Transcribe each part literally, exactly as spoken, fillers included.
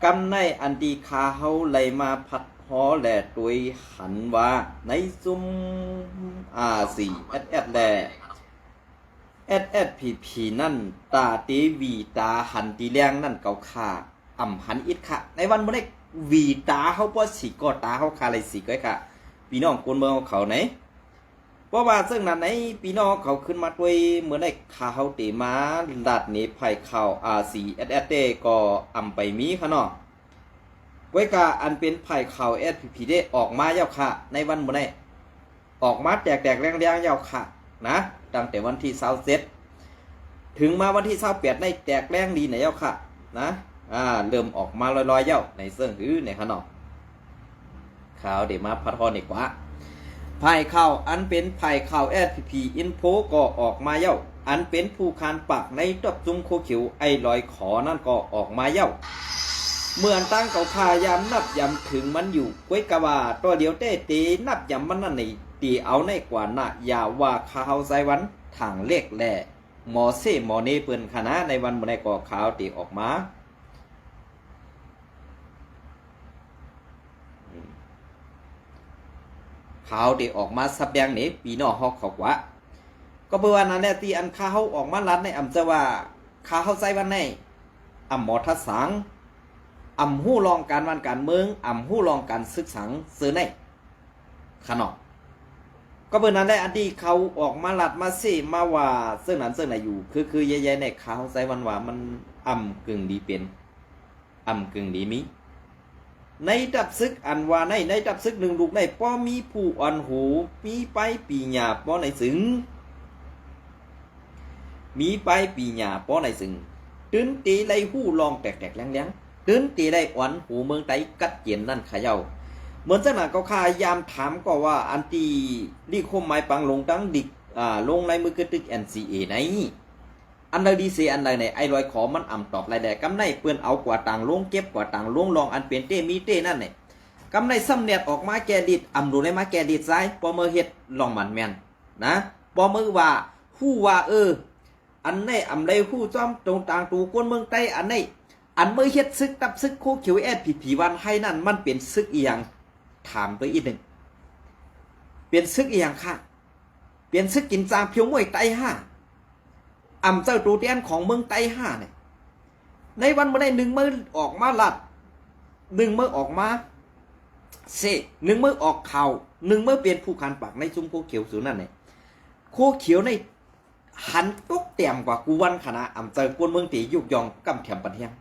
กำในอันตี้ข้าเฮาได้มาพัดฮ้อแลตวยหันว่า ในซุม อาร์ซีเอสเอส แล เอสเอสพีพี นั้น ต๋าเต๋หวีต๋าหันตี้แลงนั้น เก่าข้าอ่ำหันอิดค่ะ ในวันมื้อนี้ หวีต๋าเฮาบ่สีกก็ต๋าเฮาข้าได้สีกก็ค่ะ ปี้น้องคนเมืองเขาไหน เพราะว่าเซิ่งนั้นไหน ปี้น้องเขาขึ้นมาตวย มื้อนี้ข้าเฮาเต๋มาลาดในฝ่ายข่าว อาร์ซีเอสเอส เต๋ก็อ่ำไปมีค่ะเนาะ ก้อยก่าอันเป๋นฝ่ายข่าว เอสเอสพีพี เต๋ออกมาเย้าค่ะ ในวันมื้อนี้ ออกมาแตกๆ แลงๆ เย้าค่ะ นะ ตั้งแต่วันตี้ซาวเจ็ด เถิงมาวันตี้ซาวแปด ได้แตกแลงดีไหนเย้าค่ะ นะ อ่า เริ่มออกมาลอยๆ เย้า ในเซิ่งหื้อในค่ะเนาะ ข้าเฮาเต๋มาพัดฮ้อดีกว่า ฝ่ายข่าวอันเป๋นฝ่ายข่าว เอสเอสพีพี อินโฟ ก็ออกมาเย้า อันเป๋นผู้คานปากในตั๊บจุมโคเขียวไอ้ลอยขอนั้นก็ออกมาเย้า เหมือนตังเก่าข้ายามนับยามเถิงมันอยู่ ก้อยก่าว่า ต่อเดี๋ยวเต๋เต๋นับยามมันนั้นนี่ เต๋เอาในกว่านะ อย่าว่าข้าเฮาไซวัน ถ่างเลขแล หมอเซ่หมอเน่เปิ้นค่ะนะ ในวันมื้อนี้ก็ข้าเฮาเต๋ออกมา ข้าเฮาเต๋ออกมาสับแดงนี่ ปี้น้องเฮาเขากว่า ก็เปื้อว่านั้นแหละ ตี้อันข้าเฮาออกมาลาดใน อ่ำเจ้าว่า ข้าเฮาไซวันใน อ่ำหมอทัศสัง อ่ำฮู้ลองก๋านบ้านก๋านเมือง อ่ำฮู้ลองก๋านศึกสัง เซิ่งใน ค่ะเนาะ ก็เปื้อนั้นแหละ อันตี้เขาออกมาลาดมาเซ่มาว่า เซิ่งนั้นเซิ่งนั้นอยู่ คือๆ แย่ๆ ใน ข้าเฮาไซวันว่ามันอ่ำกึ่งดีเป๋น อ่ำกึ่งดีมี ในตั๊บศึกอันว่าใน ในตั๊บศึกนึ่งลูกใน ป้อมีผู้อ่อนหัว มีไปปิญญาป้อในเซิง มีไปปิญญาป้อในเซิง ตึงเต๋ได้ฮู้ลองแตกๆ แลงๆ ตึงเต๋ได้อ่อนหัวเมืองไตกัดเจ๋นนั้นค่ะเย้า เหมือนเซิ่งนั้นเก่าข้ายามถามก็ว่า อันตี้ลีกโฮมหมายปางหลงตังดิก อ่า ลงลายมือเกื้อตึก เอ็นซีเอ ใน อันใดดีเสียอันใดใน ไอ้ลอยขอมันอ่ำตอบได้แล กำในเปิ้นเอากว่าต่างโลง เก็บกว่าต่างโลง ลองอันเป๋นเต้มีเต้นั้นใน กำในซ้ำเนียดออกมาแก้ฤทธิ์ อ่ำหลูได้มาแก้ฤทธิ์ไซ ป้อเมื่อเฮ็ดลองมันแม่น นะ ป้อเมื่อว่า ฮู้ว่า เออ อันในอ่ำได้ฮู้จ้อมตรงต่างตูก้นเมืองไต อันใน อันเมื่อเฮ็ดศึกตั๊บศึกโคเขียว เอสเอสพีพี วันไฮ้นั้น มันเป๋นศึกอะหยัง ถามตวยอิดนึ่ง เป๋นศึกอะหยังค่ะ เป๋นศึกกิ๋นจางเผียวม้วยไตห้า อ่ำเจ้าตั๋วแตนของเมืองไตห้าเนี่ย ในวันมื้อนี้นึ่งเมื่อออกมาลาด นึ่งเมื่อออกมาเซ่ นึ่งเมื่อออกข่าว นึ่งเมื่อเป๋นผู้คานปากในจุมโคเขียวสูนั่นเนี่ย โคเขียวในหันตกแต้มกว่ากู้วันค่ะนะ อ่ำเจ้าก้นเมืองเต๋ยุกยองก้ำแถมปันแฮง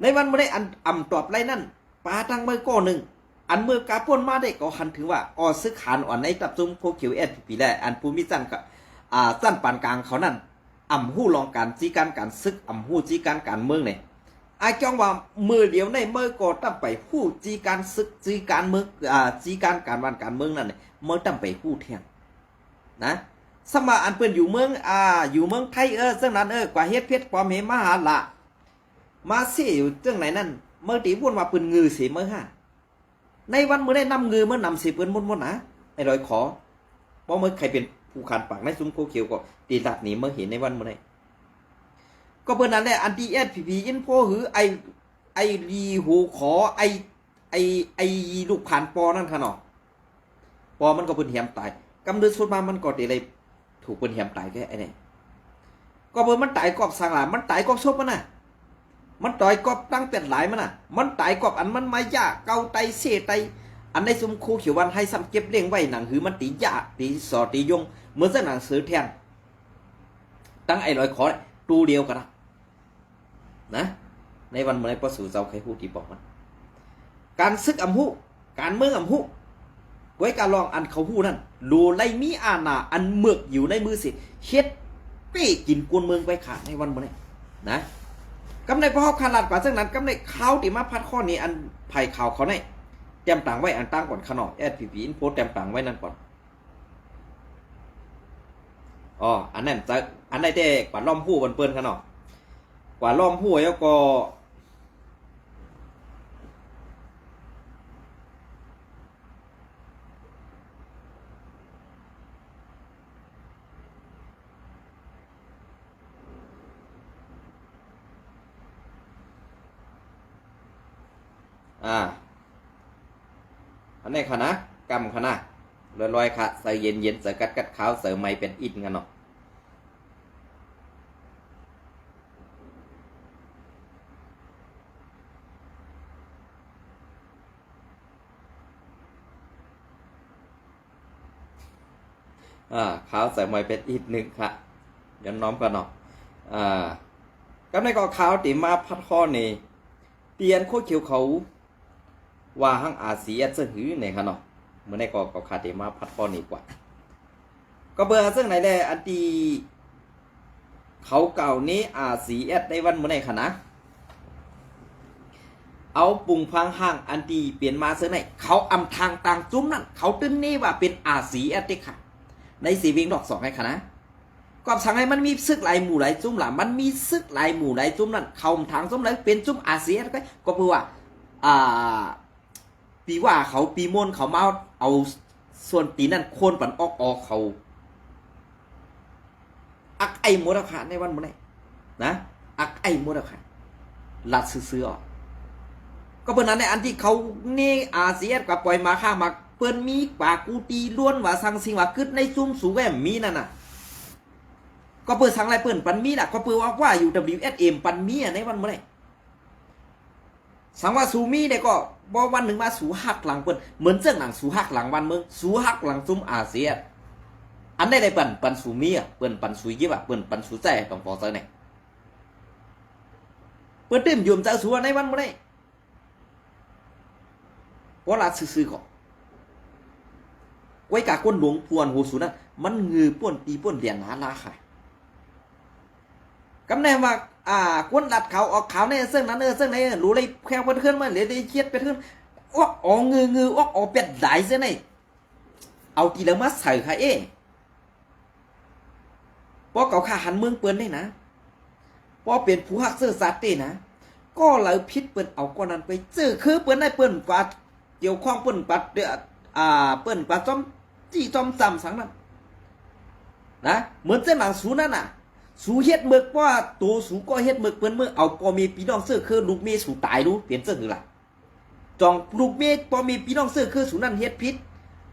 ในวันมื้อนี้อันอ่ำตอบได้นั้น ปาตั้งเมื่อก้อนึ่ง อันเมื่อกาป้นมาได้ก็หันเถิงว่า อ่อ ศึกหานอ่อนในตั๊บจุมโคเขียว เอสเอสพีพี แล อันผู้มีจั้นกะ อ่า จั้นปานก๋างเขานั้น อ่ำฮู้ลองก๋านจี้ก๊านก๋านศึก อ่ำฮู้จี้ก๊านก๋านเมืองเนี่ย อาจ้องว่าเมื่อเดี๋ยวในเมื่อก็ต้องไปฮู้จี้ก๊านศึก จี้ก๊านเมือง อ่า จี้ก๊านก๋านบ้านก๋านเมืองนั้นเนี่ย เมื่อต้องไปฮู้แท่ง นะ สำหรับอันเปิ้นอยู่เมือง อ่า อยู่เมืองไทย เออ เซิ่งนั้น เออ กว่าเฮ็ดเพจปลอมเหมหาละ มาเซ่อยู่เซิ่งไหนนั้น เมื่อเต๋บ่นว่าเปิ้นงือเสียเมื่อห้า ในวันมื้อนี้น้ำงือเมื่อนำเสียเปิ้นหมดๆ นะ ไอ้ลอยขอ ป้อเมื่อใค่เป๋นผู้คานปากในจุมโคเขียวก็เต๋ลาดหนีเมื่อเห็นในวันมื้อนี้ ก็เปื้อนั้นแหละ อันตี้ เอสเอสพีพี อินโฟ หื้อไอ้ ไอ้ลีหูขอ ไอ้ ไอ้ ไอ้ลูกผานปอนั่นค่ะเนาะ ปอมันก็เปิ้นแหมต๋าย กำเนิดสุดมามันก็เต๋ได้ถูกเปิ้นแหมต๋ายแค่ไอ้นี่ ก็เปื้อมันต๋ายกอบสังหลา มันต๋ายกอบศพมันน่ะ มันต๋ายกอบตังแปดหลายมันน่ะ มันต๋ายกอบอันมันมาย่าเกาไตเซ่ไต อันในจุมโคเขียววันไฮ้ซ้ำเก็บเลี้ยงไว้หนังหือมันเต๋ย่าเต๋ส่อเต๋ยง เหมือนเจ้าหนังเสือแทน ตังไอ้ลอยขอเนี่ย ตั๋วเดียวกั๋นนะ นะ ในวันมื้อนี้ป้อสูเจ้าใค่ฮู้ตี้ปองมัน ก๋านศึกอ่ำฮู้ ก๋านเมืองอ่ำฮู้ ก้อยก่าลองอันเขาฮู้นั้น หลูได้มีอาหน้าอันเมือกอยู่ในมือเสีย เฮ็ดเป้กิ๋นกวนเมืองก้อยค่ะ ในวันมื้อนี้ นะ กำในป้อเฮาคาลาดกว่าเซิ่งนั้น กำในข้าวตี้มาพัดข้อนี้อันฝ่ายข่าวเขาใน แต้มต๋างไว้อันตังก่อนค่ะเนาะ เอสเอสพีพี อินโฟ แต้มต๋างไว้นั้นก่อน อ๋อ อันนั้นจะ อันนั้นเต้กว่าล้อมฮู้เปิ้นๆ ค่ะเนาะ กว่าล้อมฮู้แล้วก็ อ่า อันนี้ค่ะนะ กำค่ะนะ ลอยๆ ค่ะ ใส่เย็นๆ ใส่กัดๆ ขาว ใส่ไม้เป็นอินค่ะเนาะ อ่า ขาวใส่ไม้เป็นอินนึ่งค่ะ ย้อนน้อมก่อนเนาะ อ่า กำในก็ข่าวตี้มาพัดฮ้อนนี่ ตี้อันโค้ชเขียวเขา ว่าหั้ง อาร์ซีเอส เซิ่งหื้อเนี่ยค่ะเนาะ มื้อนี้ก็ ก็ข้าตี้มาพัดฮ้อนนี่กว่า ก็เปื้อเซิ่งไหนแล อันตี้เขากล่าวเน้น อาร์ซีเอส ในวันมื้อนี้ค่ะนะ เอาปุ่งพังห้างอันตี้เป๋นมาเซิ่งไหน เขาอำทางตางจุ้มนั้น เขาตึ้นเน้นว่าเป๋น อาร์ซีเอส เด้อค่ะ ในสี่เวียงรอบสองไงค่ะนะ ก็สั่งหื้อมันมีศึกหลายหมู่หลายจุ้มล่ะ มันมีศึกหลายหมู่หลายจุ้มนั้น เขาอำทางจุ้มไหนเป๋นจุ้ม อาร์ซีเอส ก็ ก็เปื้อว่า อ่า ปี้ว่าเขา ปี้มนเขามาเอาส้นตี๋นนั้นโค่นปันออกออกเขา อักไอ้หมดแล้วค่ะ ในวันมื้อนี้นะ อักไอ้หมดแล้วค่ะ ลัดซื่อๆ อ่ะ ก็เปิ้นนั้นแหละ อันตี้เขาเน้น อาร์ซีเอส กว่าป่อยหมาฆ่าหมา เปิ้นมีกว่ากู้ตี้ล้วนว่าสั่งสิ่งว่ากึ๊ดในจุ้มสูแว่มีนั่นน่ะ ก็เปื้อสั่งอะไรเปิ้นปันมีล่ะ ก็เปื้อว่า ว่า ยูดับเบิลยูเอสเอ็ม ปันมีอ่ะ ในวันมื้อนี้ สังว่าสูมีเนี่ยก็ บ่วันนึ่งมาสูหักหลังเปิ้น เหมือนเซิ่งหนังสูหักหลังบ้านเมือง สูหักหลังจุ้ม อาร์ซีเอส อันใดได้เปิ้น ปันสูมีอ่ะ เปิ้นปันสูยิบอ่ะ เปิ้นปันสูใจ๊ ต้องปอเซิ่งเนี่ย เปิ้นตึ้มยอมใจ๊สูในวันมื้อนี้ ปอลัดซื่อๆ ก็ ก้อยกาคนหลวงปวนหัวสูนั้น มันเหงือป้นตี๋ป้นเหรียญหนาลาค่ะ กำแน่ว่า อ่า คนลัดข่าวออกข่าวในเซิ่งนั้น เออ เซิ่งไหน เออ หลูเลยแค่เปิ้นเฮือนมา เลยได้เฮ็ดเปิ้นเฮือน อ๊อกอ๋อเหงือๆ อ๊อกอ๋อเป๋นหลายเสี้ยใน เอาตี้ใดมาใส่ค่ะเอ๊ะ ปอเก่าข้าหันเมืองเปิ้นได้นะ ปอเป๋นผู้ฮักเสื้อชาติเต้นะ ก็เลยผิดเปิ้นเอาก้อนนั้นไป เจ้อคือเปิ้นได้เปิ้นกว่าเกี่ยวข้องเปิ้นกว่า เอ่อ อ่า เปิ้นกว่าจ้อม จี้จ้อมจ้ำสังนั้น นะ เหมือนเจ้าหนังสูนั่นน่ะ สูเฮ็ดเมิก เพราะว่าตั๋วสูก็เฮ็ดเมิกเปิ้นเมื่อเอาป้อแม่ปี้น้องเสื้อคือลูกเมียสูต๋าย ลูกเป๋นเจ้าหือล่ะ จ่องลูกเมียป้อแม่ปี้น้องเสื้อคือสูนั่นเฮ็ดผิด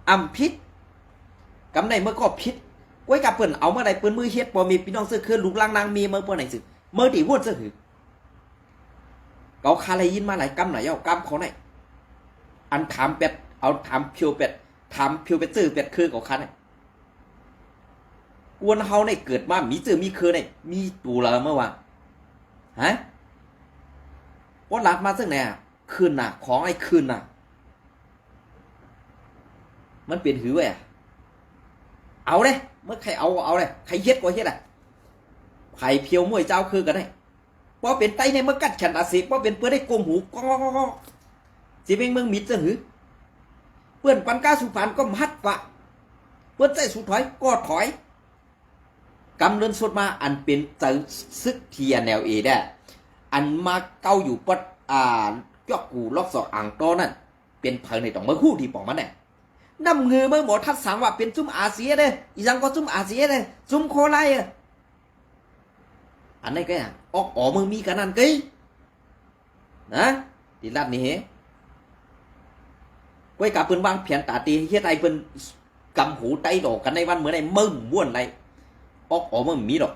อ่ำผิด กำในเมื่อก็ผิด ก้อยกาเปิ้นเอามาได้เปิ้นมือเฮ็ดป้อแม่ปี้น้องเสื้อคือลูกหลานนางเมียเมื่อป้อไหนสึก เมื่อตี้ห้วนเสื้อหือ เก่าข้าได้ยินมาหลายกำหน่อย เอากำเขาไหน อันถามแปด เอาถามเพียวแปด ถามเพียวแปด เจ้อแปดคือเก่าข้าเนี่ย กวนเฮาเนี่ยเกิดมามีเจ้อมีคือเนี่ย มีตั๋วเหลือเมื่อวาน ฮะ ปอลัดมาเซิ่งไหนอะ คืนน่ะ ของไอ้คืนน่ะ มันเป๋นหือเว้ยอะ เอาเลย เมื่อใครเอา เอาเลย ใครเฮ็ดก็เฮ็ดอะ ใผเพียวม่วยเจ้าคือกั๋นได้ ปอเป๋นไตเนี่ยเมื่อกัดฉันอาเสพ ปอเป๋นเปิ้นได้ก้มหู ก๊อกๆๆๆ สิเป๋นเมืองมิตรเจ้าหือ เปิ้นปันกล้าสุพรรณก็หัดกว่า เปิ้นใจ๊สูถอยก็ถอย กำเนินสุดมาอันเป๋นเจ้าศึก ทีเอ็นแอลเอ ได้ อันมาเก๊าอยู่ปัด อ่า จอกกู่ล็อกซอกอ่างตอนั้น เป๋นใผในต้องมาฮู้ตี้ป๋องมันแน่ น้ำเหงือเมื่อหมอทัดสังว่าเป๋นจุ้มอาร์ซีเอสเด้อ อีสังก็จุ้มอาร์ซีเอสเด้อ จุ้มโคไลเด้อ อันนั้นก็อย่าง อ๊อกอ๋อเมื่อมีกั๋นนั่นเก้ย นะ ตี้ลัดนี่เฮ ก้อยกาเปิ้นวางแผนต๋าตี้เฮ็ดหื้อเปิ้นกำหูไตหลอกกั๋นในวันเมื่อใด เมื่อม่วนใด อ๊อกอ๋อเมื่อมีดอก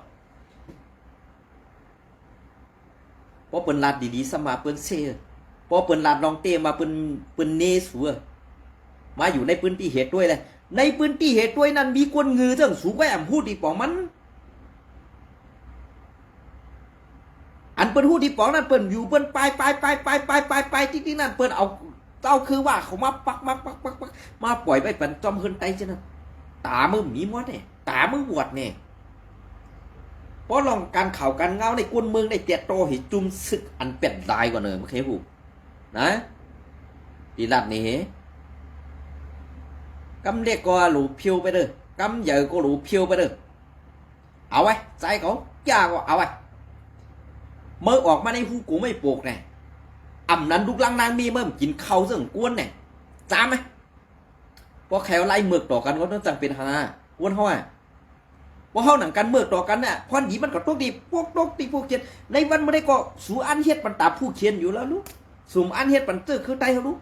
ปอเปิ้นลัดดีๆ ซ้ำมาเปิ้นเซ่อ ปอเปิ้นลัดลองเต้มาเปิ้น เปิ้นเน้นสูอ มาอยู่ในพื้นตี้เหตุด้วยเลย ในพื้นตี้เหตุด้วยนั้นมีคนเหงือเจิ่งสูงไว้อ่ำฮู้ตี้ป๋องมัน อันเปิ้นฮู้ตี้ป๋องนั้นเปิ้นอยู่เปิ้นไปไปไปไปไปไปไปตี้ตี้นั้นเปิ้นเอาเจ้าคือว่าเขามาปักมาปักปักปักมาป่อยไว้ปันจอมเฮือนไตเจ้านั้น ต๋ามึงมีมดเนี่ย ต๋ามึงบอดเนี่ย ปอลองก๋านข่าวก๋านเงาในก้นเมืองในเตียโตเห็นจุมศึกอันเป๋นลายกว่าเนิม โอเคฮู้ นะ ตี้ลัดนี่เฮ กำเล็กก็หลูเพียวไปเด้อ กำใหญ่ก็หลูเพียวไปเด้อ เอาไว้ ใจ๊เขา จ้าก็เอาไว้ เมื่อออกมาในฮู้กูไม่โปกแน่ อ่ำนั้นลูกหลานนางเมียเมื่อกิ๋นข้าวเซิ่งกวนแน่ จ้าไหม ปอแขวไล่เมือกต่อกั๋นก็ต้องจังเป๋นหานะ กวนเฮาอะ ปอเฮาหนังกั๋นเมือกต่อกั๋นน่ะ พรดีมันก็ตกตี้ปวก ตกตี้ผู้เขียน ในวันเมื่อใดก็สูอันเฮ็ดปันต๋าผู้เขียนอยู่แล้วลูก สุมอั้นเฮ็ดปันเตื้อคือใต้เฮาลูก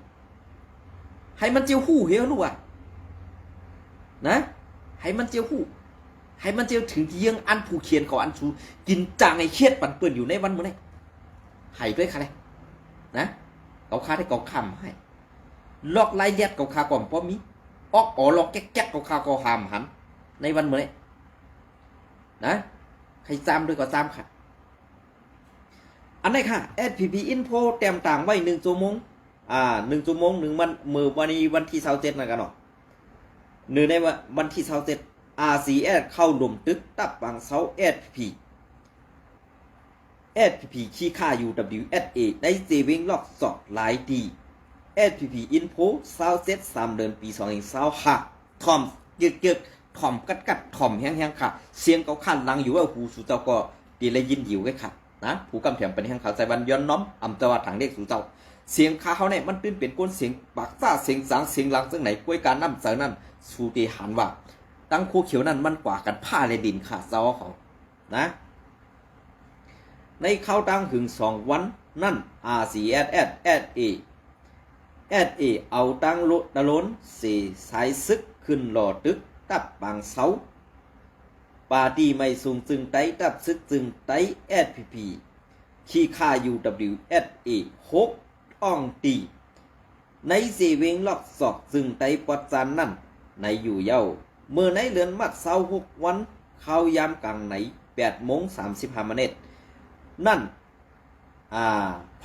หื้อมันเจียวฮู้เฮาลูกอะ นะ หื้อมันเจียวฮู้ หื้อมันเจียวเถิงตี้เยื้องอันผู้เขียนเขาอันสูกิ๋นจ๋างไอ้เฮ็ดปันเปิ้นอยู่ในวันมื้อนี้ หื้อตวยข้าแล นะ เกาข้าได้เกาข้ามหื้อ ลอกลายเลียดเกาข้าก็บ่มี ออกอ๋อลอกแก๊กๆ เกาข้าก็หาบ่หัน ในวันมื้อนี้ นะ ใผจำตวยก็จำค่ะ อันนี้ค่ะ เอสพีพี อินโฟ แต้มต่างไว้หนึ่งชั่วโมง อ่า หนึ่งชั่วโมง หนึ่งวัน เมื่อวันนี้วันตี้ซาวเจ็ดนั่นกะเนาะ เมื่อในวัน วันตี้ซาวเจ็ด อาร์ซีเอส เข้าโหล่มตึกตับปางเซา เอสพีพี เอสพีพี ขี้ข้า ยูดับเบิลยูเอสเอ ในเซเว่นลอกซอกหลายตี้ เอสพีพี อินโฟ ซาวเจ็ด สามเดือน ปี๋สองพันซาวห้า ถ่อมเกือกๆ ถ่อมกัดๆ ถ่อมแฮงๆ ค่ะ เสียงเกาข้างหลังอยู่ว่าหูสูเจ้าก็เตียนได้ยินอยู่ไงค่ะ นะ ผู้กำแถมเปิ้นแฮงเขาใส่วันย้อนน้อม อำแต่ว่าตางเล็กสูเจ้า เสียงข้าเฮาเนี่ยมันตื้นเป๋นก้นเสียงปากจ้าเสียงสางเสียงหลังจั่งไหน ก้วยกาน้ำใสนั่น สูเตหันว่า ตังโคเขียวนั่นมันกว่ากั๋นฟ้าและดินค่ะ เจ้าเขา นะ ในคราวตังหึงสองวันนั่น อาร์ซีเอส เอสเอ เอสเอ เอาตังโล ตะโลนเสสายศึกขึ้นหล่อตึกตับปางเซา ปาร์ตี้ไม่สูงจึงไต๊ตับศึกจึงไต๊ เอสพีพี ขี้ข้า ยูดับเบิลยูเอสเอ หกอ่องตี้ ในเซเว่นลอกซอกจึงไต๊ปอดจานนั่น ไหนอยู่เย้า เมื่อในเดือนมาร์ช ซาวหกวัน คราวยามก๋างไหน แปดโมงสามสิบห้านาที นั่น อ่า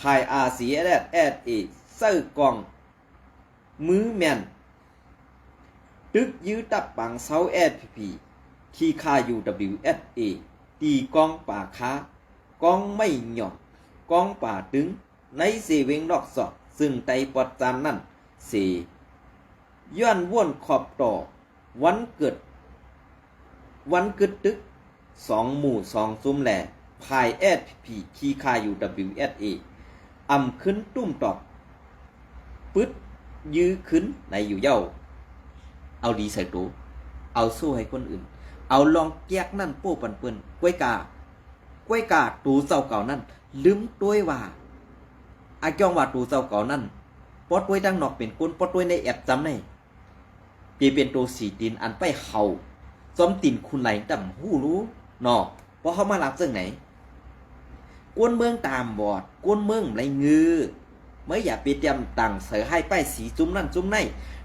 ฝ่าย อาร์ซีเอส เอสเอ ใส้กอง มือแม่น ตึกยื้อตับปางเซา เอสพีพี ขี้ข้า ยูดับเบิลยูเอสเอ ตี้กองป่าค้า กองไม้หย่อน กองป่าตึง ในเซเว่นลอกซอก จึงไต๊ปอดจานนั่นเส ย้อนว่นขอบต่อ วันเกิด วันกึ๊ดตึก สองหมู่สองจุ้มแล ฝ่าย เอสพีพี ขี้ข้า ยูดับเบิลยูเอสเอ อ่ำขึ้นตุ้มตอบ ปึ๊ดยื้อขึ้นไหนอยู่เย้า เอาดีใส่ตั๋ว เอาโซ่หื้อคนอื่น เอาลองแก๊กนั่นโป้ปันเปิ้น ก้วยกา ก้วยกาตั๋วเจ้าเก่านั่น ลืมตวยว่า อะจ้องว่าตั๋วเจ้าเก่านั่น ปอตวยตังนอกเป๋นคน ปอตวยในแอบจำได้ เป๋นตั๋วสีตินอันไปเห่า จอมตี๋นคุณไหลต่ำฮู้รู้ เนาะ ปอเฮามาลับจั่งไหน ก้นเมืองต๋าบอด ก้นเมืองบ่ไหลงือ เมื่ออย่าไปเตรียมตั๋งใส่หื้อป้ายสีจุ้มนั่นจุ้มใน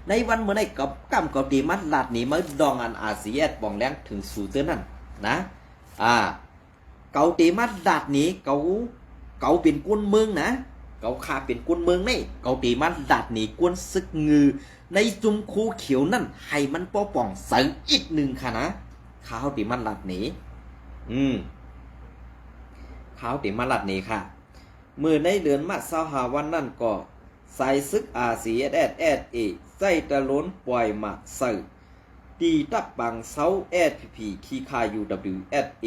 ในวันเมื่อในกับก้ำเกาเตมาลาดหนีมาดองอัน อาร์ซีเอส ปองแรงเถิงสูเตื้อนั่น นะ อ่า เกาเตมาลาดหนี เกา เกาเป๋นก้นเมืองนะ เกาข้าเป๋นก้นเมืองนี่ เกาเตมาลาดหนีก้นศึกงือ ในจุมโคเขียวนั่น หื้อมันป้อป่องใสอีกนึ่งค่ะนะ ข้าเฮาเตมาลาดหนี อืม ข้าเฮาเตมาลาดหนีค่ะ เมื่อในเดือนมาร์ช ซาวห้าวันนั่นก็ สายศึก อาร์ซีเอสเอส เอสเอ ใส้ตะโลนป่อยหมากใส่ ตี้ตับปางเซา เอสพีพี ขี้ข้า ยูดับเบิลยูเอสเอ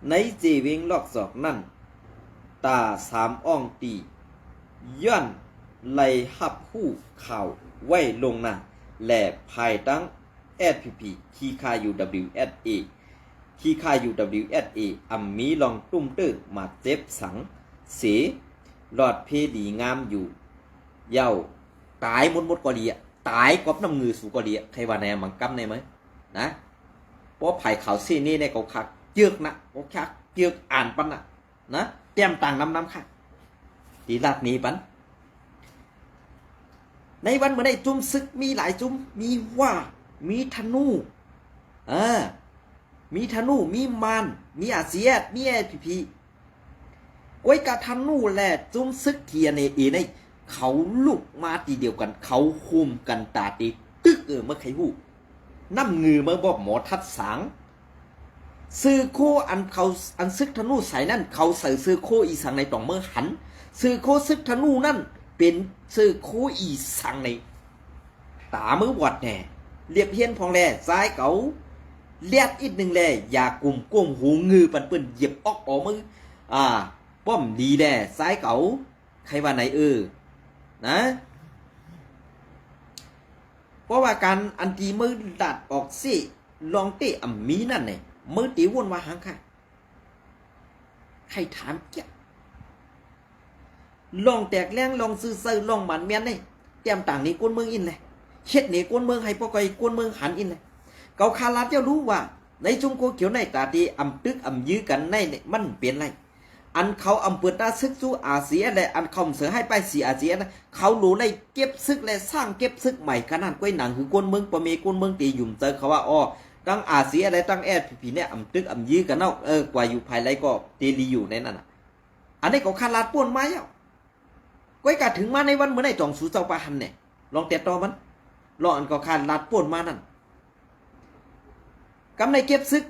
ในเซเว่นลอกซอกนั่น ต๋าสามอ่องตี้ ย้อนไหลฮับฮู้ข่าวไว้ล่วงหน้า และภายตัง เอสพีพี ขี้ข้า ยูดับเบิลยูเอสเอ ขี้ข้า ยูดับเบิลยูเอสเอ อ่ำมีลองตุ้มเตื้อหมาดเจ็บสัง เส หลอดเพดีงามอยู่ เย้า ต๋ายหมดหมดก็ดีอะ ต๋ายกอบน้ำงือสูก็ดีอะ ใค่ว่าในมังกำในไหม นะ ปอฝ่ายข่าวเส้นนี้เนี่ยเกาคักเจือกนะ เกาคักเจือกอ่านปันนะ นะ เตรียมตั๋งนำนำค่ะ ตี้ลาดหนีปัน ในวันเมื่อในจุมศึกมีหลายจุม มีว่า มีธนู เออ มีธนู มีมาร มีอาร์ซีเอส มีเอสพีพี ก้วยกาธนูและจุมศึกทีเอ็นเอเอใน เขาลุกมาตี้เดียวกั๋น เขาห่มกั๋นต๋าเตตึก เออ เมื่อใค่ฮู้ น้ำงือเมื่อบอกหมอทัดสาง เสื้อโค้อันเขา อันศึกธนูใส่นั่น เขาใส่เสื้อโค้อีสังในต่องเมื่อหัน เสื้อโค้ศึกธนูนั่น เป๋นเสื้อโค้อีสังใน ต๋าเมื่อวอดแน่ เรียบเฮี้ยนผ่องแล ซ้ายเก๋า เลียดอีกนึ่งแล อย่ากุ่มก้มหูงือปันเปิ้นเหยียบออกออกมือ อ่า ป้อมดีแล ซ้ายเก๋า ใค่ว่าไหนเออ นะ เพราะว่าก๋านอันตี้เมื่อดัดออกสิ ลองเต้อ่ำมีนั่นเนี่ย เมื่อเตว่นว่าหังค่ะ ใค่ถามเกี้ย ล่องแตกแหลง ล่องซื่อใส ล่องหมั่นแม่นนี่ แต้มต่างเหนือคนเมืองอิ้นแล เฮ็ดเหนือคนเมือง หื้อป้อก๋อยคนเมืองหันอิ้นแล เก่าข้าลาดเย้ารู้ว่า ในซุมโขเขียวในต๋าตี้อ่ำตึกอ่ำยื้อกั๋นในเนี่ย มันเป๋นไร อันเขาอ่ำเปิดหน้าศึกสู้อาร์ซีเอสและอันเขาอ่ำเสนอหื้อป้ายสีอาร์ซีเอสนะ เขาหลูในเก็บศึกและสร้างเก็บศึกใหม่ขนาดก้อยหนัง หื้อคนเมือง ป้อแม่คนเมืองตี้หยุมใจ๋เขาว่า อ้อ ตึงอาร์ซีเอสและตึงเอสพีพีเนี่ยอ่ำตึกอ่ำยื้อกั๋นเนาะ เออ กว่าอยู่ภายในก็เตรียมอยู่ในนั้นน่ะ อันนี้เก่าข้าลาดป้นมาเย้า ก้อยกาเถิงมาในวันเมื่อในต้องสูเจ้าปาหันเนี่ย ลองเตียดต่อมัน ลองอันเก่าข้าลาดป้นมานั่น กำในเก็บศึก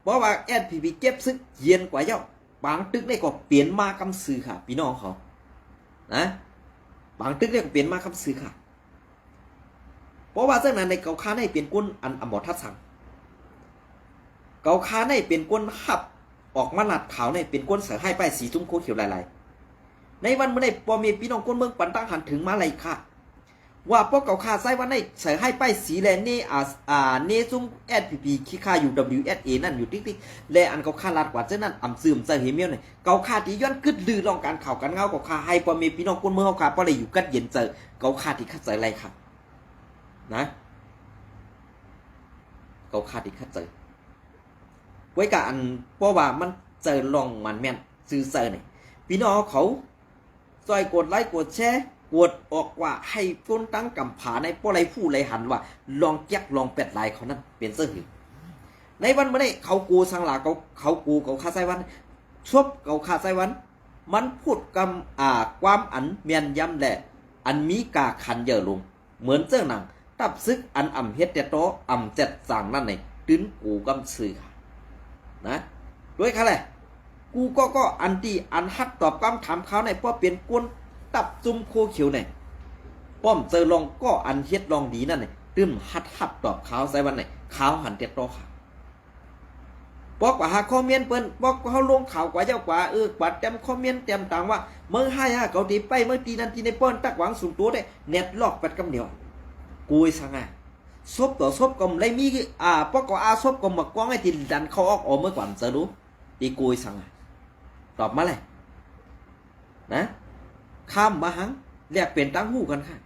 เพราะว่าเอสพีพีเก็บศึกเยียนกว่าเย้า บางตึกนี่ก็เป๋นมากำซื่อค่ะ ปี้น้องเขา นะ บางตึกนี่ก็เป๋นมากำซื่อค่ะ เพราะว่าเจ้านั้นในเก่าข้าในเป๋นคนอันอ่ำบ่ทัดสัง เก่าข้าในเป๋นคนฮับออกมาลาดข่าวใน เป๋นคนใส่หื้อป้ายสีซุมโขเขียวหลายๆ ในวันเมื่อในป้อแม่ปี้น้องคนเมืองปันตังหันเถิงมาเลยค่ะ ว่าป้อเก่าข้าไซวันในใส่หื้อป้ายสีและเน่ อ่า อ่า เน่ซุมเอสพีพี ขี้ข้ายูดับเบิลยูเอสเอ นั่นอยู่ติ๊กๆ และอันเก่าข้าลาดกว่าเจ้านั้นอ่ำซื่ออ่ำใจ๋หื้อแม่นใน เก่าข้าตี้ย้อนกึ๊ดลือลองก๋านข่าวก๋านเงาเก่าข้า หื้อป้อแม่ปี้น้องคนเมืองเฮาข้า ป้อได้อยู่กั๊ดเย็นใจ๋ เก่าข้าตี้ขัดใจ๋เลยค่ะ นะ เก่าข้าตี้ขัดใจ๋ ก้อยกาอัน เพราะว่ามันใจ๋ลองหมั่นแม่นซื่อใจ๋เนี่ย ปี้น้องเขา จ้อยกดไลก์กดแชร์ กดออกว่าหื้อคนตังก๋ำผาในป้อได้ฮู้ได้หันว่า ลองแก๊กลองแปดลายเขานั่นเป๋นเจ้าหื้อ ในวันเมื่อในเขาโกสังหลา เขา เขาโกเก่าข้าไซวัน ซบเก่าข้าไซวัน มันพูดกำ อ่า ความอันแม่นยำและ อันมีก้าขันเยอะลง เหมือนเจ้าหนัง ตับศึกอันอ่ำเฮ็ดเตียดต่อ อ่ำแจ๋ดสร้างนั่นใน ตึงกูกำซื่อค่ะ นะ ด้วยค่ะแหละ กูก็ ก็อันตี้อันฮัดตอบกำถามเขาใน เพราะเป๋นคนตับซุมโขเขียวใน ป้อมเจอลองก็อันเฮ็ดลองดีนั่นใน ตึมฮัดฮับตอบเขาไซวันใน เขาหันเตียดต่อค่ะ ป้อกว่าหาคอมเมนต์เปิ้น ป้อเฮาลงข่าวกว่าเย้ากว่า เออ กว่าแต้มคอมเมนต์แต้มต่างว่า เมืองไฮ้อะ เก่าตี้ไปเมืองตี้นั่นตี้ใน เปิ้นตักหวังสูงตั๋วได้ เน็ตลอกแปดกำเดียว กุยสังอะ ซบต่อซบก็บ่ได้มี อ่า ป้อก็อาซบก็มากองไอ้ตี้ดันเข้าออกออกเมืองกว่ามันจะรู้ ตี้กุยสังอะ ตอบมาเลย นะ ข้ามมาหัง แลกเป๋นตังฮู้กั๋นค่ะ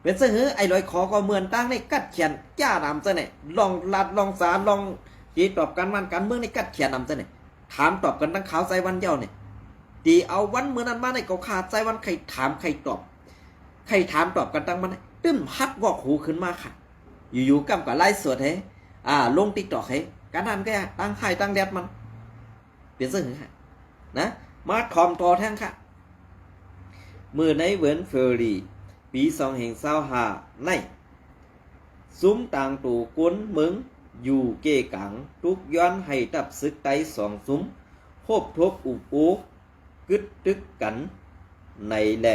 เป๋นเจ้าหื้อไอ้ลอยขอก็เหมือนตังในกัดแขนจ้าหนามเจ้าเนี่ย ลองลาดลองสาลองตี้ตอบก๋านบ้านก๋านเมืองในกัดแขนหนามเจ้าเนี่ย ถามตอบกั๋นตังข่าวไซวันเย้าเนี่ย ตี้เอาวันเมื่อนั้นมาในเก่าข้าไซวันใค่ถามใค่ตอบ ใค่ถามตอบกั๋นตังมันเนี่ย ตึมฮัดงอกหูขึ้นมาค่ะ อยู่ๆ ก้ำก็ไลฟ์สดหื้อ อ่า ลงติ๊กต็อกหื้อ ก๋านนั้นก็ตังไห้ตังแดดมัน เป๋นเจ้าหื้อค่ะ นะ มาถ่อมต่อแทนค่ะ เมื่อในเดือนเฟบรุรี ปี๋สองแห่งซาวห้าใน ซุมตางตั๋วคนเมืองอยู่เก้กัง ตุ๊กย้อนหื้อตับศึกใต้สองซุม ฮบทบอุบโอ้ กึ๊ดตึกกั๋นในแล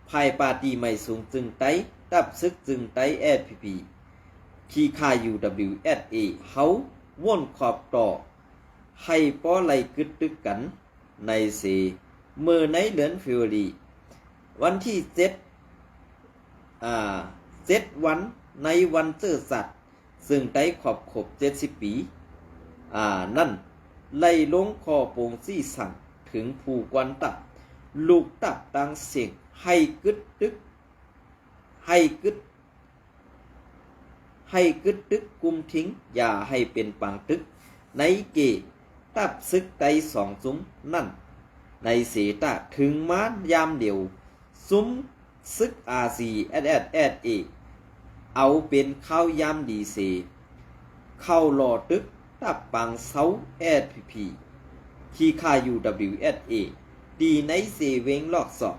ภายปาร์ตี้ใหม่สูงจึงใต้ ตับศึกจึงใต้ เอสพีพี ขี้ข้ายูดับเบิลยูเอสเอ เฮาว่นขอบต่อ หื้อป้อได้กึ๊ดตึกกั๋นในเส เมื่อในเดือนเฟบรุรี วันตี้เจ็ด อ่า เจ็ดวัน ในวันเจื้อสัตว์ เซิงใต้ครบ ครบเจ็ดสิบปี๋ อ่า นั้น ได้ลงข้อบ่งซี้สั่งเถิงผู้กวนตับ ลูกตับตังเสี้ยง หื้อกึ๊ดตึก หื้อกึ๊ด หื้อกึ๊ดตึกกุ้มทิ้ง อย่าหื้อเป๋นปางตึก ในเก้ตับศึกใต้สองซุมนั้น ในเสตะ เถิงมายามเดียว ซุมศึกอาร์ซีเอสเอสเอสเอ เอาเป๋นคราวยามดีเส เข้าล่อตึกตับปางเซา เอสพีพี ขี้ข้ายูดับเบิลยูเอสเอ ตี้ในเซเว็งลอกซอก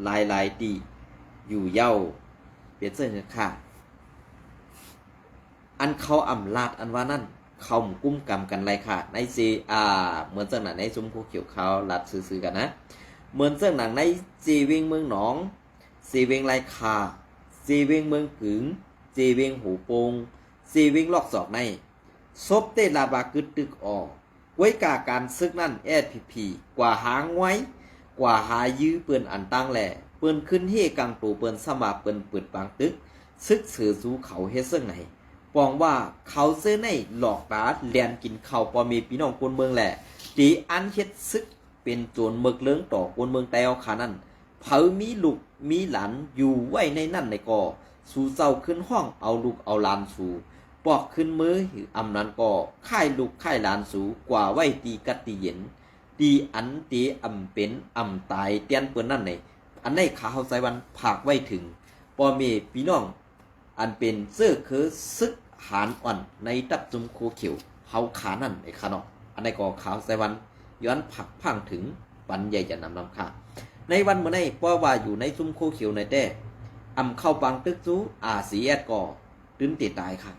หลายๆ ตี้อยู่เย้า เป๋นเจ้าหื้อค่ะ อันเขาอ่ำลาดอันว่านั้น เขาบ่กุ้มกำกั๋นไรค่ะ ในเซ อ่า เหมือนเจ้าหนังในซุมโขเขียวเขาลาดซื่อๆ กั๋นนะ เหมือนเจ้าหนังในเซเว็งเมืองหนอง เซเว็งลายคา เซเว็งเมืองกึ๋ง เซเว็งโหโปง เซเว็งลอกซอกใน ซบเต๊ลาดว่ากึ๊ดตึกอ่อ ก้วยก๋าก๋านศึกนั้น เอสพีพี กว่าหางวย กว่าหายื้อเปิ้นอันตังแล เปิ้นขึ้นเฮ่กังตั๋วเปิ้น ซ้ำว่าเปิ้นเปิดปางตึก ศึกเสือสู้เขาเฮ็ดเซิ่งไหน ปองว่าเขาเจ้าในหลอกต๋าแลนกิ๋นข้าวป้อแม่ปี้น้องคนเมืองแล ตี้อันเฮ็ดศึกเป๋นโจ๋รเมิกเริงต่อคนเมืองใต้เฮาข้านั้น เผลอมีลูกมีหลานอยู่ไว้ในนั้นแหละก็ สูเจ้าขึ้นห้องเอาลูกเอาหลานสู ปอกขึ้นมือ อำนั้นก็ค่ายลูกค่ายหลานสูกวาไว้ตี้กั๊กตี้เย็น ตี้อันเต๋อำเป๋นอำต๋ายเตียนเปิ้นนั้นแหละ อันนี้ข้าเฮาไซวันฝากไว้เถิงป้อแม่ปี้น้อง อันเป๋นเจ้าเขยศึกหารอ่อนในตับจุมโคเขียวเฮาขานั้นไอ้ข้าเนาะ อันนี้ก็ข้าเฮาไซวันย้อนฝากผ่างเถิงปันใหญ่จะนำนำค่ะ ในวันมื้อนี้ เพราะว่าอยู่ในจุมโคเขียวในแต๊ อำเข้าปางตึกจู้ อาร์ซีเอส ก็ ตึงเต๋ต๋ายค่ะ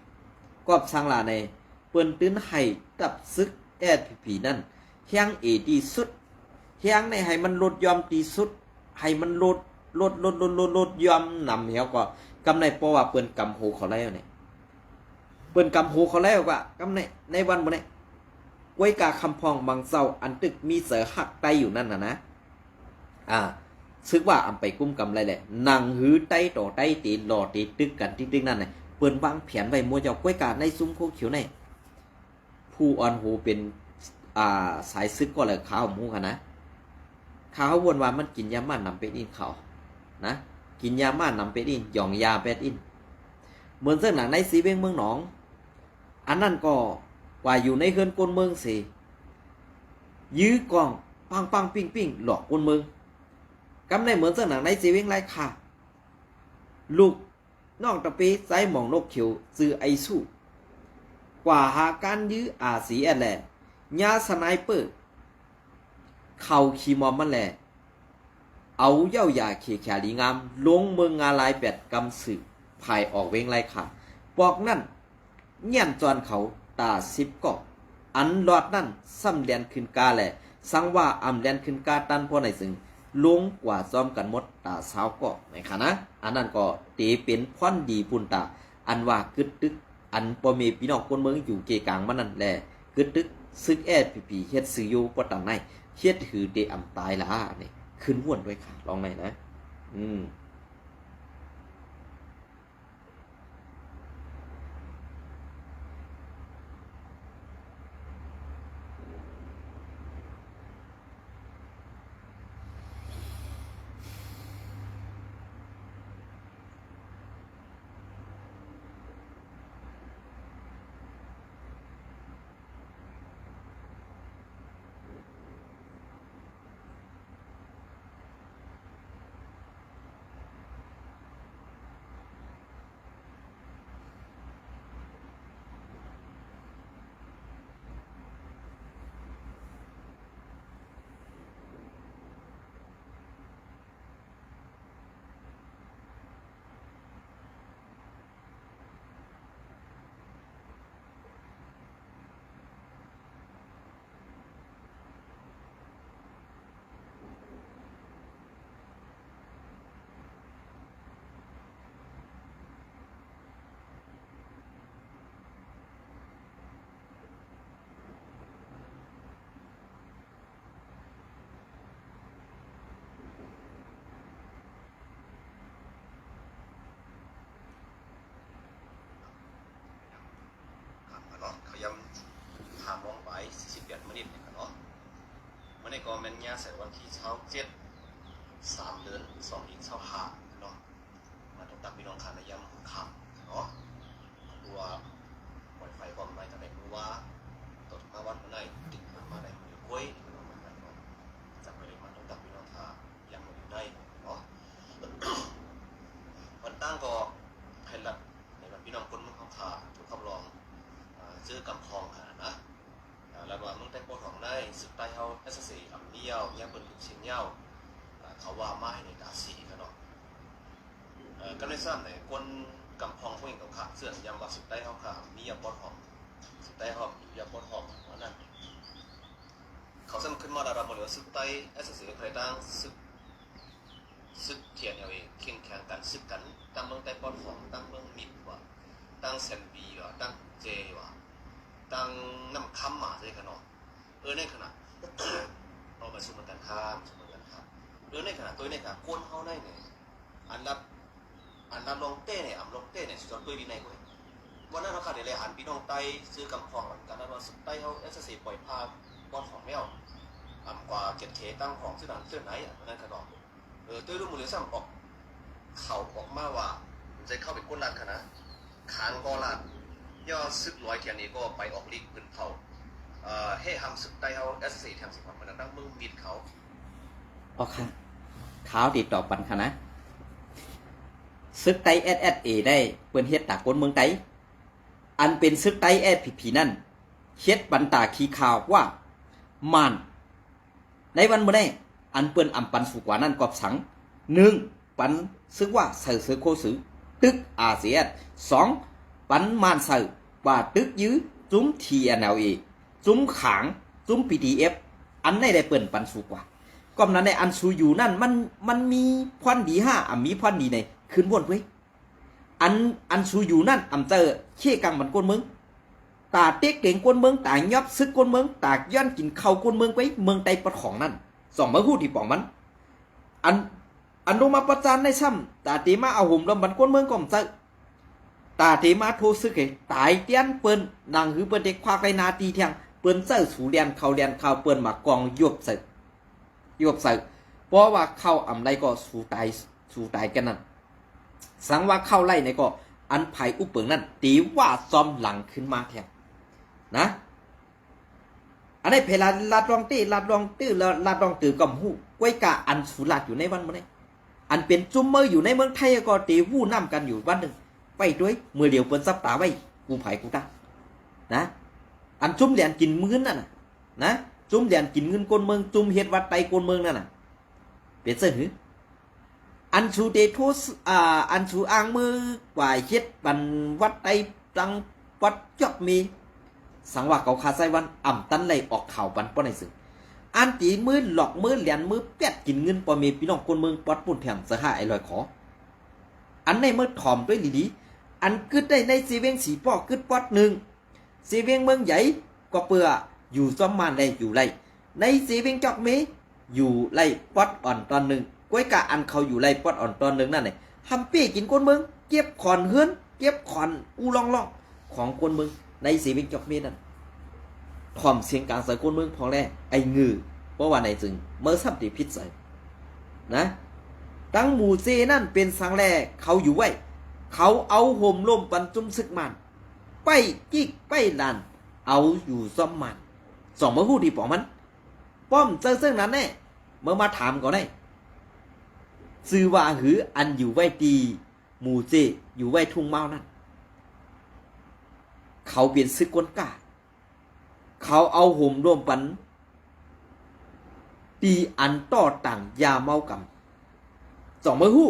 กอบสังหละใน เปิ้นตึงหื้อตับศึก เอสพีพี นั้น แฮงเอตี้สุด แฮงในหื้อมันลดย่อมตี้สุด หื้อมันลด ลด ลด ลด ลด ลดย่อมนำ แล้วก็ กำใน เพราะว่าเปิ้นกำหัวเขาแล้วเนี่ย เปิ้นกำหัวเขาแล้วว่า กำใน ในวันมื้อนี้ ก้วยกาคำพ่องบางเจ้า อันตึกมีใจ๋ฮักใต้อยู่นั้นน่ะนะ อ่า ตึกว่าอำไปกุมกำไรแหละ หนังหื้อใต้ต่อใต้เต๋หล่อเต๋ตึกกั๋นตี้ตึกนั้นน่ะ เปิ้นวางแผนไว้หมดแล้ว ก้วยกาในจุมโคเขียวใน ผู้อ่อนหัวเป๋น อ่า สายศึกก็เลยข้าเฮาฮู้กั๋นนะ ข้าเฮาวนว่ามันกิ๋นยาม่านนำไปอิ้นเขา นะ กิ๋นยาม่านนำไปอิ้น หย่องยาไปอิ้น เหมือนเซิ่งหนังในสี่เวียงเมืองหนอง อันนั้นก็ว่าอยู่ในเฮือนคนเมืองเส ยื้อกองปังปังปิ้งปิ้งหลอกคนเมือง กำในเหมือนเซิ่งหนังในสี่เวียงไร้ค่า ลูกน้องตะเปใจ๊หม่องนกเขียวจื้อไอ้สู้ กว่าหาก้านยื้อ อาร์ซีเอส แหละ ย้าสไนเปอร์ เข้าขี่มอมมันแหละ เอาเหย้ายาเคแขลีงาม ลงเมืองงาลายแปดกำสืบ ผ่ายออกเวียงไร้ค่า ปอกนั้น เยียนจวนเขาต๋าสิบก้อ อันรอดนั้นซ้ำแล่นขึ้นกาแหละ สังว่าอำแล่นขึ้นกาตันป้อไหนจึง ลงกว่าจ้อมกั๋นหมดต๋าซาวก้อ ไหนคะนะ อันนั้นก็เต๋เป๋นพ่อนดีปูนต๋า อันว่ากึ๊ดตึก อันป้อแม่ปี้น้องคนเมืองอยู่เกะก๋างมันนั้นแหละ กึ๊ดตึกศึก เอสพีพี เฮ็ดซืออยู่ป้อตันไหน เฮ็ดหื้อเต๋อำต๋ายละ อันนี้ ขึ้นห้วนด้วยค่ะ ลองไหนนะ อืม ครับ เนาะ เขายำห้าโมงบ่ายสี่สิบแปดมินิทนะครับเนาะ มื้อนี้ก็แม่นยามใส่วันตี้ซาวเจ็ด สามเดือนสองพันยี่สิบห้าเนาะ มาตรงตักปี้น้องค่ะในยามค่ำเนาะ ตัวปล่อยไฟความไวทางไหนรู้ว่า ตกมาวันมื้อไหน ติดมาได้มื้อก้อยเนาะ มันก็จะไปเลยมาตรงตักปี้น้องค่ะ ยามมื้อไหนเนาะ วันตั้งก็ให้รัด ในวันปี้น้องคนเมืองเฮาค่ะ ถูกรับรอง อ่า จื้อกำพ่องค่ะนะ อ่า แล้วว่าเมืองใต้ป้อถ่องใน ศึกใต้เฮา เอสเอสเอ อำมีเย้า เยียะเปิ้นถูกเส้นเย้า อ่า เขาว่ามาหื้อในต๋าสีค่ะเนาะ เอ่อ ก็เลยซ้ำในคนกำพ่องผู้หญิงกับค่ะ เสื่อมยามว่าศึกใต้เฮาค่ะ อำมีเย้าป้อถ่อง ศึกใต้เฮาอำมีเย้าป้อถ่อง ว่านั้น เขาซ้ำขึ้นมาระดับหมดเลยว่าศึกใต้ เอสเอสเอ ใคร่ตั้งศึก ศึก ทีเอ็นเอลเอ เข้มแข็งกั๋น ศึกกั๋น ตั้งเมืองใต้ป้อถ่อง ตั้งเมืองมิตรว่า ตั้งแซนวีว่า ตั้งเจว่า ตั้งน้ำคำมาใจ้ค่ะเนาะ เออ ในขณะ เอามาสู้เหมือนกั๋นค่ะ สู้เหมือนกั๋นค่ะ เออ ในขณะ ตวยในขณะ คนเฮาในเนี่ย อันรับ อันรับรองเต้เนี่ย อำรองเต้เนี่ย สุดยอดตวยวินัยเว้ย วันนั้นเฮาค่ะ เดี๋ยวเลยหันปี้น้องใต้จื้อกำพ่องกั๋น แล้วว่าศึกใต้เฮา เอสเอสเอ ปล่อยผ่าป้อถ่องแม้ว อำกว่าเกียรติเขตตั้งของซื่อหนังซื่อไหน อันนั้นค่ะเนาะ ဢိူဝ်ႈ တူၺ်းလူး မိူဝ်ႈလဵဝ် ซ้ำออก ข่าวออกมาว่า ใจ้เข้าไปกดดันขนาด ขางก็ลาด ย้อนศึกลอยเทียนนี่ก็ไปออกฤทธิ์ปืนเผา เอ่อ ให้ห้ามศึกใต้เฮา เอสเอ แถมสิบวัน มาตั้งเมืองมิตรเขา อ๋อค่ะ ข้าติดต่อปันค่ะนะ ศึกใต้ เอสเอสเอ ได้ เปิ้นเฮ็ดต๋าคนเมืองใต้ อันเป๋นศึกใต้ เอสพีพี นั้น เฮ็ดปันต๋าขี้ข่าวว่า ม่าน ในวันมื้อนี้ อันเปิ้นอ่ำปันสูกว่านั้นกอบสัง นึ่ง ปันศึกว่าใส่เสื้อโค้ทสือ ตึก อาร์ซีเอส สอง ปันม่านใส่ว่าตึกยื้อ จุม ทีเอ็นแอลเอ จุมขาง จุม พีทีเอฟ อันไหนได้เปิ้นปันสูกว่า กอบนั้นในอันสูอยู่นั้น มัน มันมีพ่อนดีห้า อ่ำมีพ่อนดีใน ขึ้นบ้วนเว้ย อัน อันสูอยู่นั้น อ่ำเจ้าเค้กังปันคนเมือง ต๋าเต๊กเก๋งคนเมือง ต๋ายอบศึกคนเมือง ต๋าย้อนกิ๋นข้าวคนเมืองไป เมืองใต้ปอดของนั้น ส่องเมืองฮู้ตี้ป๋องมัน อัน อันลงมาประจานในซ้ำ ต๋าเต๋มาเอาโหมรวมปันคนเมืองก็บ่ใจ้ ต๋าเต๋มาโต้ศึกเห ต๋ายเตี้ยนเปิ้น หนังหื้อเปิ้นเต๊ควักได้หน้าตี้แทง เปิ้นใจ้สูเลียนเข้าเลียนเข้า เปิ้นมากองยบใส่ ยบใส่ เพราะว่าเข้าอ่ำไล่ก็สูต๋าย สูต๋ายแก่นั้น สังว่าเข้าไล่ในก็ อันฝ่ายอู้เปิงนั้น เต๋ว่าจอมหลังขึ้นมาแทง นะ อันนี้เผยลาด ลาดลองตี้ ลาดลองตี้ ลาดลองตื้อก็บ่ฮู้ ก้วยกาอันสูลาดอยู่ในวันมื้อนี้ อันเป๋นจุมเมยอยู่ในเมืองไทยก็เต๋ฮู้น้ำกั๋นอยู่วันนึ่ง ไปตวย เมื่อเดียวเปิ้นจับต๋าไว้ กู้ไผกู้ต๋า นะ อันจุมเหรียญกิ๋นเงินนั่นน่ะ นะ จุมเหรียญกิ๋นเงินคนเมือง จุมเฮ็ดวัดไตคนเมืองนั่นน่ะ เป๋นเจ้าหื้อ อันสูเต๋โต้ อ่า อันสูอ้างเมือว่าเฮ็ดปันวัดไตตังวัดจอกเม สังว่าเกาคาไซวัน อ่ำตันไล่ออกข่าวปันป้อในสื่อ อันเต๋เมือหลอกเมือเหรียญเมือแป๊ดกิ๋นเงินป้อเมปี้น้องคนเมืองปอดปู้นแถมเสื้อห้าไอ้ลอยขอ อันในเมือถ่อมตวยหลีๆ อันกึ๊ดได้ในเซเว่นสีป้อกึ๊ดปอดนึ่ง เซเว่นเมืองใหญ่ ก็เปื้ออยู่จ้อมม่านได้อยู่ไล่ ในเซเว่นจอกเม อยู่ไล่ปอดอ่อนตอนนึ่ง ก้วยกาอันเขาอยู่ไล่ปอดอ่อนตอนนึ่งนั่นแหละ ห้ำเป้กิ๋นคนเมือง เก็บขอนเฮือน เก็บขอนกู้ล่องๆ ของคนเมือง ในเซเว่นจอกเมนั่น ถ่อมเสียงก๋างใส่คนเมืองพ่องแล ไอ้งือ เพราะว่าในจึง เมือซ้ำเต๋ผิดใจ๋ นะ ตังหมู่เจนั่นเป๋นสังแล เขาอยู่ไว้ เขาเอาโหมรวมปันจุมศึกม่าน ไปจิ๊กไปหลั่น เอาอยู่จ้อมม่าน ส่องเมือฮู้ตี้ป๋องมัน ป้อมเจ้าเซิ่งนั้นแน่ เมือมาถามก่อนได้ จื้อว่าหื้ออันอยู่ไว้ตี้หมู่เจ อยู่ไว้ทุ่งเมานั่น เขาเป๋นศึกคนกล้า เขาเอาโหมรวมปัน ตี้อันต่อต้านยาเมากำ ส่องเมือฮู้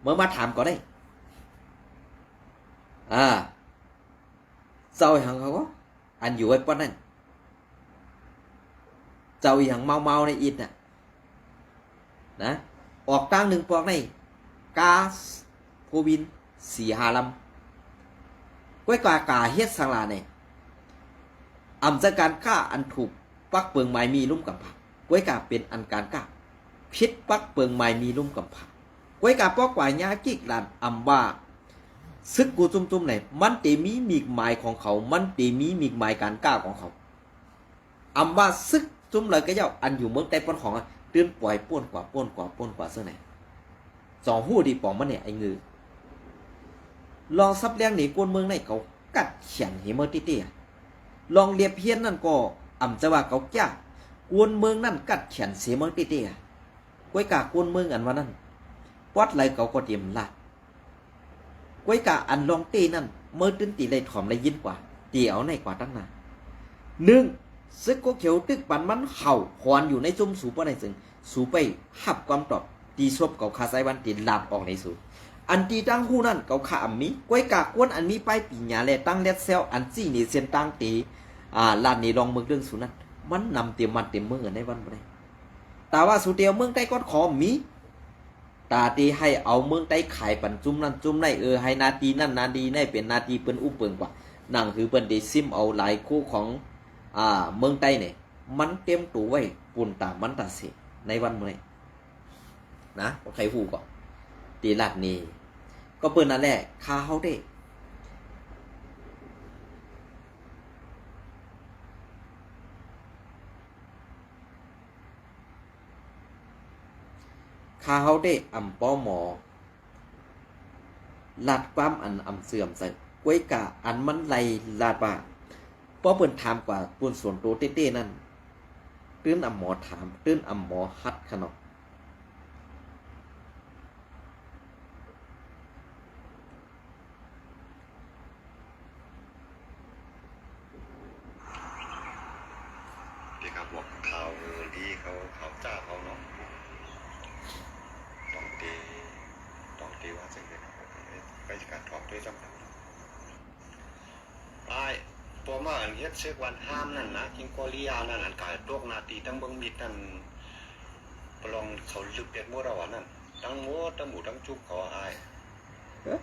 เมือมาถามก่อนได้ อ่า เจ้าอีหยังเขาก็ อันอยู่ไว้ปอดนั่น เจ้าอีหยังเมาๆ ในอิดน่ะ นะ ออกตางนึ่งปอกใน ก๊าซ โฟร์วีล สี่ห้าลำ ก้วยกาก๋าเฮ็ดสังหลาเนี่ย อ่ำเจ้าก๋านกล้าอันถูกปักเปิงหมายมีลุ่มกำผา ก้วยกาเป๋นอันก๋านกล้า ผิดปักเปิงหมายมีลุ่มกำผา ก้วยกาปอกว่าญากิกหลานอ่ำว่า ศึกกู้จุมๆ ไหน มันเต๋มีหมีกหมายของเขา มันเต๋มีหมีกหมายก๋านกล้าของเขา อ่ำว่าศึกจุมเลยก็เย้า อันอยู่เมืองใต้ปอดของอะ ตื้นป่อยป้นกว่า ป้นกว่า ป้นกว่าเสื้อไหน ส่องฮู้ตี้ป๋องมันเนี่ย ไอ้งือ ลองสับเลี้ยงหนีคนเมืองในเขากัดเขียนเหเมิดตี้ๆ อะ ลองเลียบเฮียนนั่นก็อ่ำจะว่าเขาจ้า คนเมืองนั่นกัดเขียนเสเมิดตี้ๆ อะ ก้วยกาคนเมืองอันว่านั้น ปอดไหลเขาก็เต๋ยมลาด ก้วยกาอันลองตี้นั่น เมิดตื้นตี้ไล่ถ่อมไล่ยินกว่า เต๋ยเอาไหนกว่าตั้งนาน นึ่ง ศึกก๊กเขียวตึกปันมันเห่าหอนอยู่ในจุมสูป้อในจึง สูไปฮับความตอบ ตี้ซบเกาคาไซวันตี้ลาบออกในสู อันตี้ตังฮู้นั่นเกาคาอ่ำมี ก้วยกาคนอันมีป้ายปิญญาและตังเลียดแซวอันจี้เหนี่เส้นตางเต๋ อ่า ลาดเหนี่ลองเมืองเรื่องสูนั่น มันนำเต๋ยมบ้านเต๋ยมเมืองอันในวันบ่ได้ แต่ว่าสูเตียวเมืองใต้ก้อนขอมมี ต๋าเต๋ให้เอาเมืองใต้ขายปันจุมนั่นจุมใน เออ หื้อหน้าตี้นั่นหน้าตี้ในเป๋นหน้าตี้เปิ้นอู้เปิงกว่า หนังหื้อเปิ้นเต๋ซิมเอาหลายคู่ของ อ่า เมืองใต้เนี่ย มันเต๋ยมตั๋วไว้ปูนต๋ามันต๋าเส ในวันเมื่อนี้ นะ ใค่ฮู้ก็ ตี้ลาดเหนี่ ก็เปิ้นนั่นแหละ ข้าเฮาเต๋ ข้าเฮาเต้อำป้อหมอ ลาดความอันอำเสื่อมใส่ ก้วยก่าอันมันไล่ลาดว่า ป้อเปิ้นถามกว่าปุ้นส่วนตั๋วเต้ๆ นั้น ตื้นอำหมอถาม ตื้นอำหมอฮัดค่ะเนาะ เดี๋ยวก็บอกข่าวดีเขา ข่าวจ้าเขาเนาะ ต้องเต ต้องเตว่าจังใด๋นะ ไปการถอดด้วยซ้ำ อ้าย ปอมาอันเฮ็ดเสกวันห้ามนั่นนะ กิงกอเลียนั่น อันก๋ายตกหน้าตี้ตังเบิ่งมิดนั่น ปะลองเขาลืบเปียดหมดแล้วอะนั่น ตังหมด ตังหมู่ตังจุกเขาอะอ้าย เอ๊ะ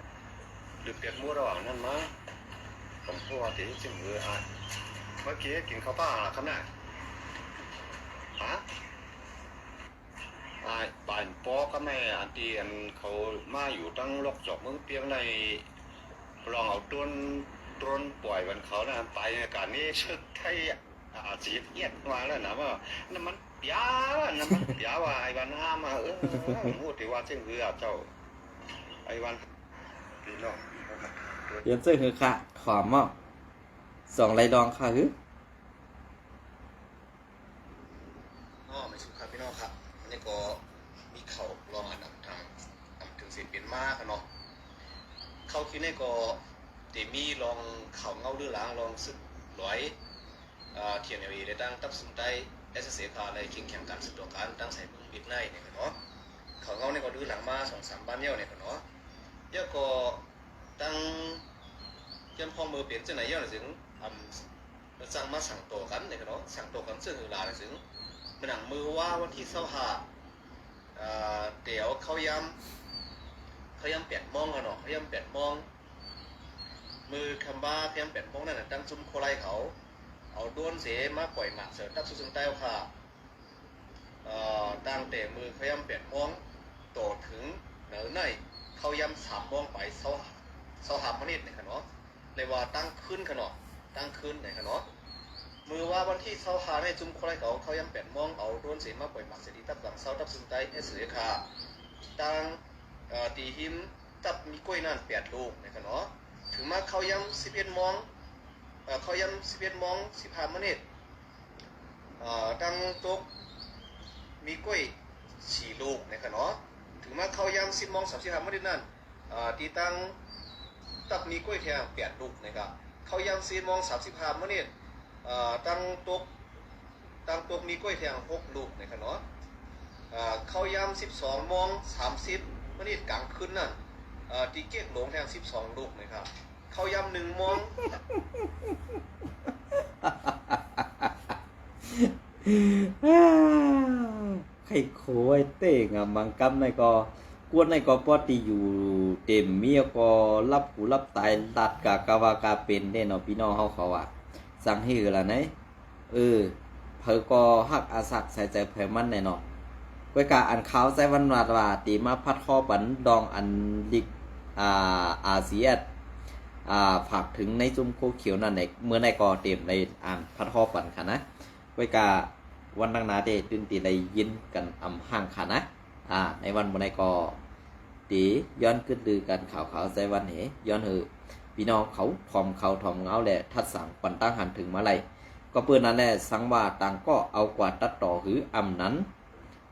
ลืบเปียดหมดแล้วอะนั่นมา ผมกลัวเดี๋ยวจะเหมืออ้าย เมื่อกี้กินข้าวปลาแล้วครับน่ะ ฮะ อ่า บ่ายปอกับแม่อันตี้อันเขามาอยู่ตังลอกจอกเมืองเปียงใน ลองเอาโดรน โดรนป่อยวันเขานะ ไปในการนี้เชิกไทย อ่า สิเฮ็ดเอียดว่าแล้วนะ ว่าน้ำมันเปียแล้ว น้ำมันเปียว่า ไอ้วันห้ามอะ เออ ฮู้แต่ว่าเจ้าหื้อเจ้า ไอ้วัน พี่น้อง เดี๋ยวเจ้าหื้อค่ะ ถามว่า สองไล่ลองค่ะหื้อ อ้อ ไม่สุขครับพี่น้องครับ อันนี้ก็มีข่าวลองอันดับทาง อันถึงสิเป๋นมาค่ะเนาะ ข่าวคืนนี้ก็เตมีลองข่าวเงาลื้อหลังลองศึกหลอย เอ่อ ทีเอ็นแอลเอ และตังตั๊บซุ่มใต้ เอสเอสเอ ค่ะ ได้เคียงแข่งกั๋นซึ่งตั๋วกั๋นตังสายเมืองมิดในเนี่ยค่ะเนาะ ข่าวเงานี่ก็ลื้อหลังมาสองสามวันแล้วเนี่ยค่ะเนาะ แล้วก็ตังเจียมพองเมือเป๋นเจ้าไหนแล้วเนี่ยจึง อำ สั่งมาสั่งตั๋วกั๋นเนี่ยค่ะเนาะ สั่งตั๋วกั๋นซึ่งหื้อหลาเนี่ยจึง เมื่อหนังมื้อวาวันตี้ซาวห้า เอ่อ เดี๋ยวข้าวยาม ข้าวยามแปดโมงค่ะเนาะ ข้าวยามแปดโมง มื้อค่ำวาข้าวยามแปดโมงนั่นน่ะ ตังซุ่มโคไลเขา เอาโดรนเสมาป่อยหมากใส่ตั๊บซุ่มใต้ค่ะ เอ่อ ตั้งแต่มื้อข้าวยามแปดโมง ต่อเถิงเดี๋ยวในข้าวยามสามโมงไปซาว ซาวห้ามินิตเนี่ยค่ะเนาะ ในว่าตังคืนค่ะเนาะ ตังคืนเนี่ยค่ะเนาะ มื้อวาวันตี้ซาวห้าในซุ่มโคไลเขาข้าวยามแปดโมง เอาโดรนเสมาป่อยหมากใส่ตี้ตั๊บหลังเซาตั๊บซุ่มใต้ เอสเอสเอ ค่ะ ตัง เอ่อ ตี้ฮิมตั๊บมีก้วยนั่นแปดลูกเนี่ยค่ะเนาะ เถิงมาข้าวยามสิบเอ็ดโมง เอ่อ ข้าวยามสิบเอ็ดโมงสิบห้ามินิต เอ่อ ตังตกมีก้วยสี่ลูกเนี่ยค่ะเนาะ เถิงมาข้าวยามสิบโมงสามสิบห้ามินิตนั่น เอ่อ ตี้ตังตั๊บมีก้วยแทงแปดลูกเนี่ยค่ะ ข้าวยามสิบโมงสามสิบห้ามินิต เอ่อ ตังตก ตังตกมีก้วยแทงหกลูกเนี่ยค่ะเนาะ เอ่อ ข้าวยามสิบสองโมงสามสิบมินิตก๋างคืนนั่น เอ่อ ตี้เก๊กหลงแทงสิบสองลูกเนี่ยค่ะ ข้าวยามหนึ่งโมง ใค่โขยเต้งอะ บางกำในก็ กวนในก็ปอตี้อยู่เต็มเมียก็หลับหูหลับต๋าย ลัดกะกะว่ากะเป๋นเด้เนาะ ปี้น้องเฮาเขาอะ สั่งหื้อละไหน เออ เผยก็ฮักอาสักใส่ใจ๋เผยมันแน่เนาะ ก้วยก่าอันข่าวใจ๋วันว่า ว่าตี้มาพัดฮ้อปันดองอันลิก อ่า อาร์ซีเอส อ่า ฝากเถิงในซุ่มโคเขียวนั่นแหละ เมื่อในก็เต๋มได้อ่านพัดฮ้อปันค่ะนะ ก้วยก่าวันตังหน้าเต้ ตื่นตี้ได้ยินกั๋นอำห้างค่ะนะ อ่า ในวันบ่าในก็ ตี้ย้อนกึ๊ดลือกั๋นข่าวข่าวใจ๋วันเห ย้อนหื้อปี้น้องเขาถ่อมข่าวถ่อมเงาและทัดสังปันตังหันเถิงมาลัย ก็เปื้อนั้นแหละ สังว่าต่างก็เอากว่าตัดต่อหื้ออำนั้น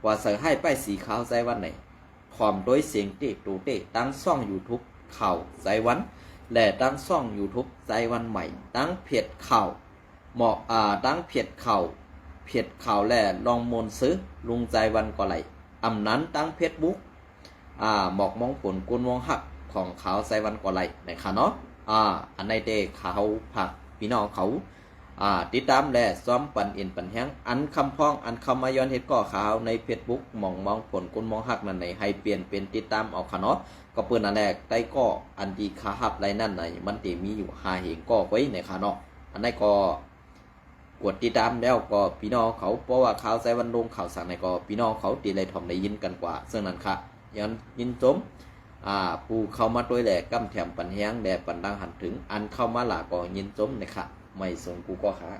กว่าใส่ฮ้ายป้ายสีข่าวใจ๋วันไหน ถ่อมโดยเสียงเต้โตเต้ ตังช่องยูทูบข่าวใจ๋วัน และตังช่องยูทูบใจ๋วันใหม่ ตังเพจข่าว หมอก อ่า ตังเพจข่าว เพจข่าวและลองมนต์ซื่อลุงใจ๋วันก็ไหล อำนั้นตังเฟซบุ๊ก อ่า หมอกมองผลกุนมองฮักของข่าวใจ๋วันก็ไหลนะคะเนาะ อ่า อันในเต้ข่าวฝากปี้น้องเขา อ่า ติดต๋ามและซ้อมปันเอ็นปันแฮง อันกำพ่องอันเข้ามาย้อนเฮ็ดก่อข่าวในเฟซบุ๊ก หมอกมองผลกุนมองฮักนั่นไหน หื้อเปลี่ยนเป๋นติดต๋ามเอาค่ะเนาะ ก็เปื้อนั้นแหละ ใต้ก่ออันตี้ข้าฮับไล่นั่นไหน มันเต๋มีอยู่ห้าเหงก่อไว้นะคะเนาะ อันในก็ กดติดต๋ามแล้วก็ปี้น้องเขา เพราะว่าข่าวใจ๋วันลงข่าวสังไหนก็ปี้น้องเขาตี้ได้ถ่อมได้ยินกั๋นกว่า เซิ่งนั้นค่ะ ย้อนยินจม อ่า ผู้เข้ามาตวยและก้ำแถมปันแฮงและปันตังหันเถิง อันเข้ามาหลาก็ยินจมนะคะ ไม่สนกูก็ค่ะ